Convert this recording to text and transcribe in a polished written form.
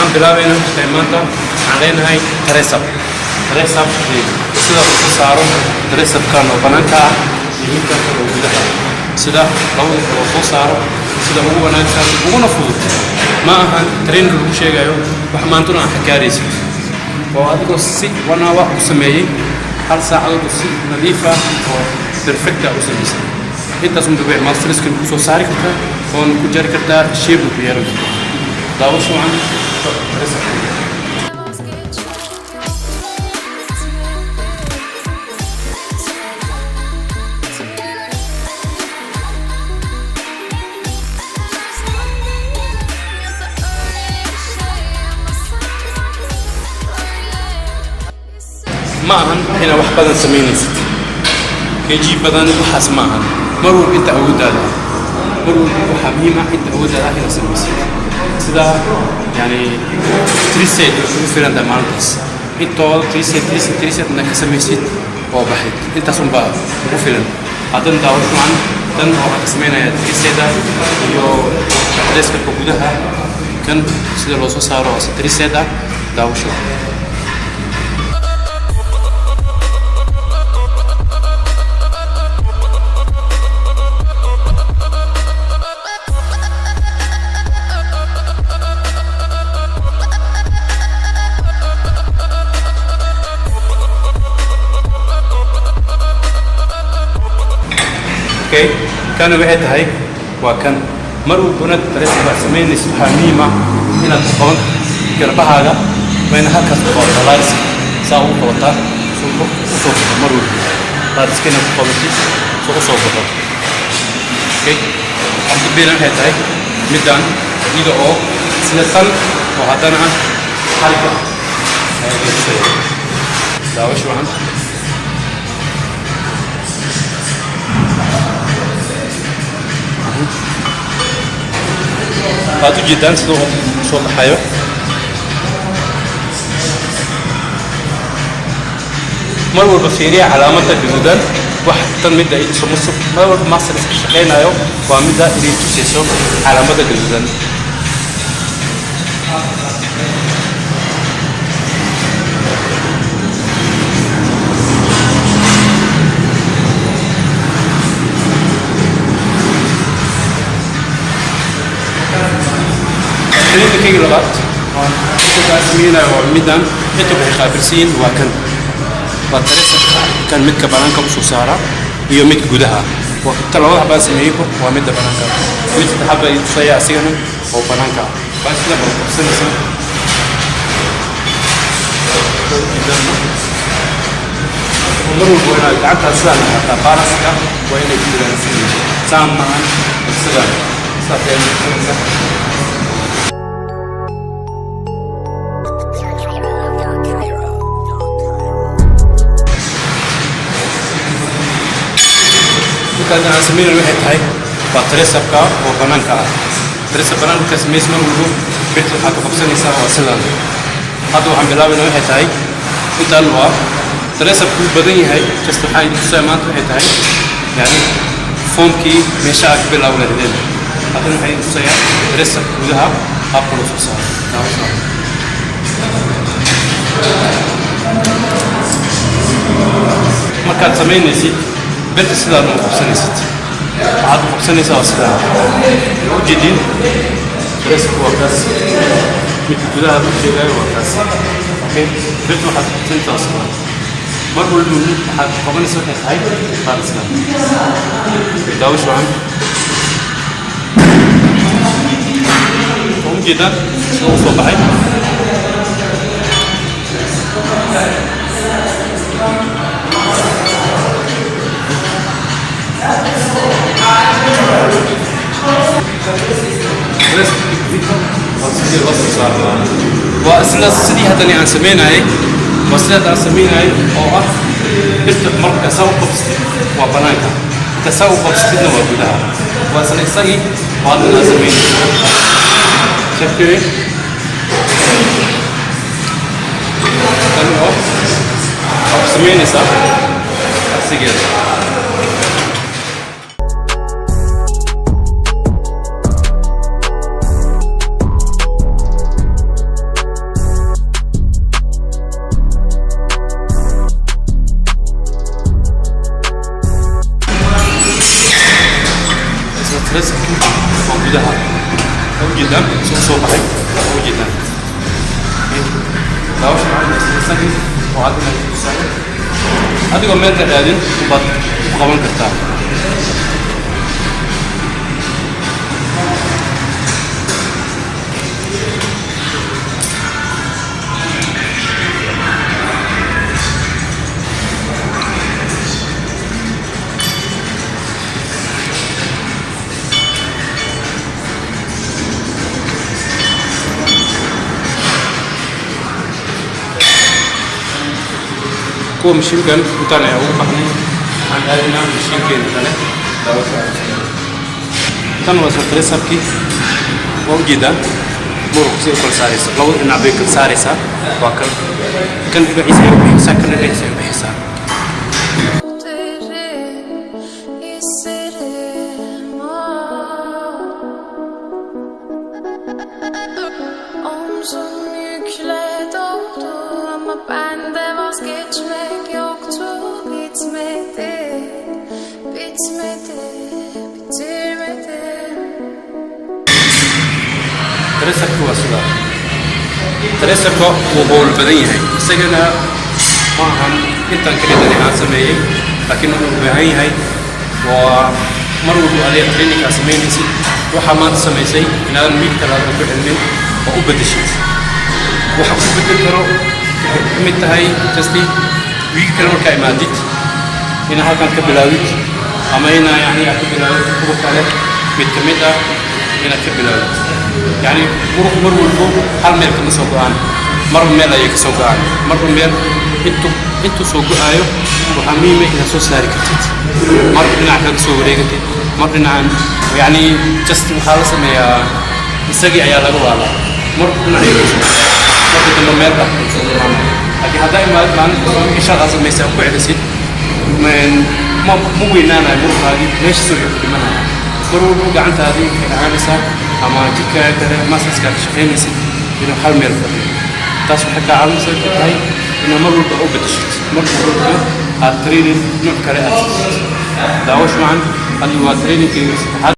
Waxaan bilaabaynaa waxay maanta waxaan leenahay tricep. Tricep sida uu soo saaro tricepkan oo banaanka ah iyo midkan kale oo gudaha, sida labada kale oo soo saaro sida ugu wanaagsan uguna fudud. Ma ahan training lagu sheegayo wax maantuna aan xakaaraysid oo adigoo si one hour u sameeyey, hal saacadood oo si nadiif ah oo perfect ah u samaysay. Intaas un bay muscleskan ku soo saari kartaa oona ku jari kartaa, shape ku yeelan kartaa. Daawasho wacan. Tricep. Ma ahan inaad wax badan samaynaysid, kg badan waxaas ma ahan. Mar walba inta awooddaada ah, mar walba waxaa muhiim ah inta awooddaada ah inaad samaysid. Sida yani three set way kugu filan tahay maalintaas. Intooda three set, three set, three set inaad ka samaysid oo baxid, intaas unbaa kugu filan. Haddana daawasho wacan. Tan waxaan ka samaynayaa three set ah iyo tricepka gudaha kan sida loo soo saaro oo three set ah. Daawasho wacan. Okay, kana waxay tahay waa kan. Mar walbana tricep aad samaynaysa, waxaa muhiim ah inaad ku qaban garbahaaga. Waa inaad halkaas ku qabataa, latska saa ugu qabataa suu u soo baxo. Mar walba latska inaad ku qabatid soo u soo baxo. Okay, cabdibiina waxay tahay middan iyada oo sida tan oo haddana ah xariga ayaa la tusaya. Daawasho wacan. Waad u jeedaan sida uu soo baxayo. Mar walba fiiriya calaamadda gaduudan. Wax tan midda ay muscle mar walba muscles ka shaqaynayo waa midda inay tusayso calaamadda gaduudan. Trainingkayga labaad inta kaa sameynayo waa middan. Inta waxay qaabilsan yihiin waa kan, waa tricepka kan, midka banaanka usoo saara iyo midka gudaha. Waa ta labada xabaan sameeyeyba waa midda banaanka. Mid saddexaad baa ii tusaya asigana oo banaanka ah. Baa sida baa qabsanaysa. Mar walba waa inaad gacantaas sidaan ahaataa, balanceka waa inay ku jiraan sidii saan maahan, sidaan sidaas ayaa qabsanaysaa. Cairo. Markaan aan sameynayno waxay tahay waa tricepka oo banaanka ah. Tricep banaanka markaa samaysa, mar walbo birta waxaad ku qabsanaysaa waa sidaan. Hadda waxaan bilaabaynaa waxay tahay intaan waa tricepku wuu badan yahay. Just waxaan idin tusaaya maanta waxay tahay yani formkii meesha aad ka bilaabi lahaydeen. Haddana waxaan idin tusayaa tricep gudaha qaabka loo soo saaro. Daawasho. Markaad samaynaysid birta sidaan uma qabsanaysid, waxaad u qabsanaysaa waa sidaan ujeedin. Tricepku waa kaas, midka gudaha ku sheegayo waa kaas. Okay, birta waxaad qabsanaysaa waa sidaan. Mar walba waxaad qabanaysa waxay tahay qaad sidaan. Daawasho wacan. Waa ujeedaan sida u soo baxay. Waa sidii loo soo saaro, waa isla sidii haddana aan sameynayay, waa sidii hadda aan sameynayay oo ah birta marka saa u qabsatid waa banaanka, marka saa u qabsatidna waa gudaha. Waa isla isagii oo haddana aan sameynay. Shafkiri tan oo waxaad ku samaynaysaa asigeeda. Ujeedaan soo soo baxay, waa ujeedaan. Daawasha macalin isagii oo hadda meesha ku saaran, adigoo meel ka aadin baad ku qaban kartaa. Kuwa mashiinkan intaan ayaa ugu baxnay. Waxaan aadinaa mashiinkeena kale. Daawasha tan waa soo tricepkii, waa ujeedaa muruq si u kala saaraysa, labada dhinac bay kala saaraysaa. Waa kan, kan dhinaciisa ay u bixiysaa, kan dhinaciisa ay u bixisaa. Derin hislerim var. Omzum yükle doldu ama bende vazgeçmek yoktu. Bitmedi, bitmedi, bitirmedim. Tricepka waa sidaa. Tricepka wuu howl badan yahay, isagana ma ahan intaan keliya aan sameeyey, laakiin wuxuu u baahan yahay waa mar walba adiga training aa samaynaysid, waxaa maanta samaysay inaadan wiil kale aadan ku celinin oo u bedeshid. Waxa ku bedel karo waxay ka mid tahay just wiil kale markaa imaadid inaad halkan ka bilaawdid, ama inaa yani aad ka bilaawdid kuwa kale mid ka mid ah inaad ka bilaawdid. Yani muruq mar walbo hal meel kama soo go'aan, marba meel ayay ka soo go'aan. Marba meel intuu soo go'aayo, waxaa muhiim ah inaad soo saari kartid, mar dhinac kaga soo wareegatid, mar dhinacan. Yani just waxaa la sameeyaa, isagii ayaa laga waalaa, mar dhinac ayuu kasoo, marka dambe meel dhex soo imaanaya. Laakiin haddaa imaad maalin kasta wixii shaqa samaysay aad ku celisid, ma weynaanayo muruqaagii, meeshaas wuxuu ku dhimanaya. Mar walba gacantaadii waxay ahaanaysaa ama jidkaaga kale muscleska aad ka shaqaynaysid inuu hal meel fadhiyo. Taas waxay kaa caawinaysaa tahay inaad mar walba u bedeshid, mar walba aad training nooc kale aad samaysid. Daawash wacan. Hadda waa trainingkayga saddexaad.